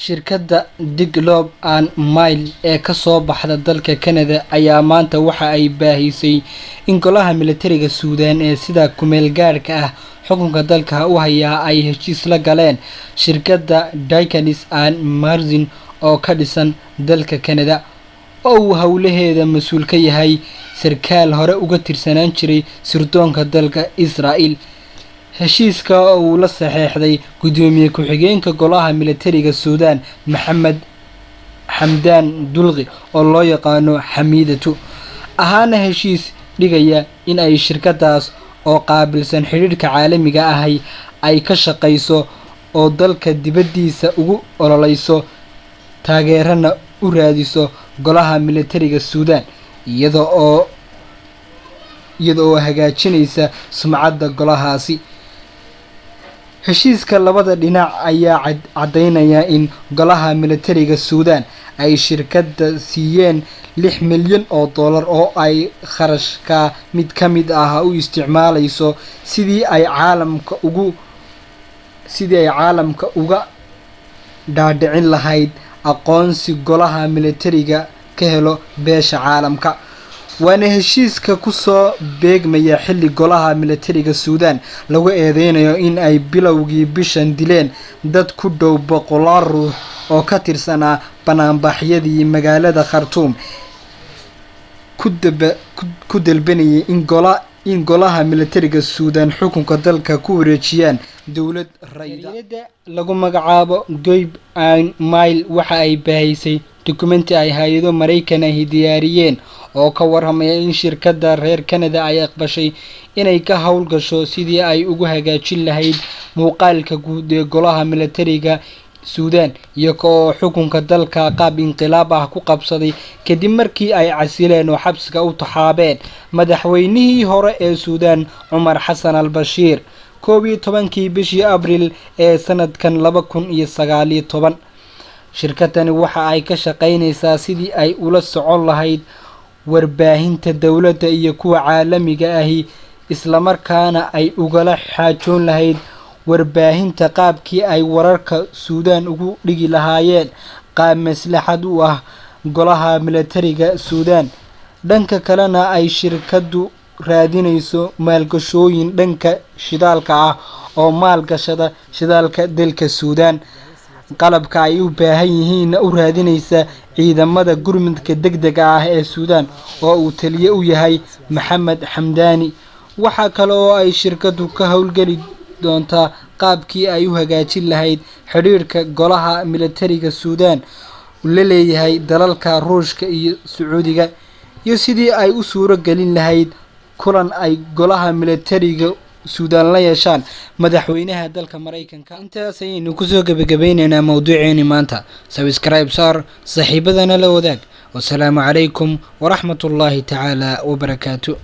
Shirkadda The Globe and Mail ee ka soo baxda dalka Canada ayaa maanta waxa ay baahisay in golaha militariga Suudaan ee sida kumeel gaadhka ah xukunka dalka u hayaa ay heshiis la galeen shirkadda Dickens and Marsden oo ka dhisan dalka Canada, oo uu howlaheeda mas-uul ka yahay sarkaal hore uga tirsanaan jiray sirdoonka dalka Israel. Heshiiska oo uu la saxeexday gudoomiye ku-xigeenka golaha militariga Suudaan, Maxamed Xamdaan Dulqi, oo loo yaqaano Xamiidatu, ahaana heshiis dhigaya in ay shirkadaas oo qaabilsan xidhiidhka caalamiga ahi ay ka shaqeyso oo dalka dibadiisa ugu ololeyso, taageerana u raadiso golaha militariga Suudaan, iyada oo hagaajinaysa sumcadda golahaasi. Heshiiska labada dhinac ayaa caddeynaya in golaha militariga Suudaan ay shirkadda siiyeen 6 milyan oo dollar, oo ay kharashka mid ka mid ah u isticmaaleyso sidii ay caalamka uga dhaadhicin lahayd aqoonsi golaha militariga ka helo beesha caalamka. Waana heshiiska kusoo beegmaya xilli golaha militariga Suudaan lagu eedeynayo in ay bilowgii bishan dileen dad ku dhow 100 ruux oo ka tirsanaa banaanbaxyadii magaalada Khartuum ku dalbanayay in golaha militariga Suudaan xukunka dalka ku wareejiyaan dowlad rayida. Lagu magacaabo Globe and Mail waxa ay baahisay dukumenti ay hay-ado Maraykan ahi diyaariyeen oo ka warramaya in shirkadda reer Canada ay aqbashay inay ka howlgasho sidii ay ugu hagaajin lahayd muuqaalka guud ee golaha militariga Suudaan, iyaga oo xukunka dalka qaab inqilaab ah ku qabsaday kadib markii ay casileen oo xabsiga u taxaabeen madaxweynihii hore ee Suudaan, Cumar Xasan al Bashiir, 11-kii bishii Abril ee sanadkan 2019. Shirkadani waxa ay ka shaqeyneysaa sidii ay ula socon lahayd warbaahinta dowladda iyo kuwa caalamiga ahi, islamarkaana ay ugala xaajoon lahayd warbaahinta qaabkii ay wararka Suudaan ugu dhigi lahaayeen qaab maslaxad u ah golaha militariga Suudaan. Dhanka kalena, ay shirkaddu raadineyso maalgashooyin dhanka shidaalka ah oo maalgashada shidaalka dalka Suudaan, qalabka ay u baahan yihiinna u raadineysa ciidamada gurmudka degdega ah ee Suudaan oo uu taliye u yahay Maxamed Xamdaani. Waxaa kale oo ay shirkaddu ka howlgeli doontaa qaabkii ay u hagaajin lahayd xidhiidhka golaha militariga Suudaan la leeyahay dalalka Ruushka iyo Sacuudiga, iyo sidii ay u suuro gelin lahayd kulan ay golaha militariga Suudaan la yeeshaan madaxweynaha dalka Maraykanka. Intaas ayaynu kusoo gebagabeyneynaa mowduuceeni maanta. Subscribe saar, saaxiibadana la wadaag. Wasalaamu calaykum waraxmatullaahi tacaala wabarakaatu.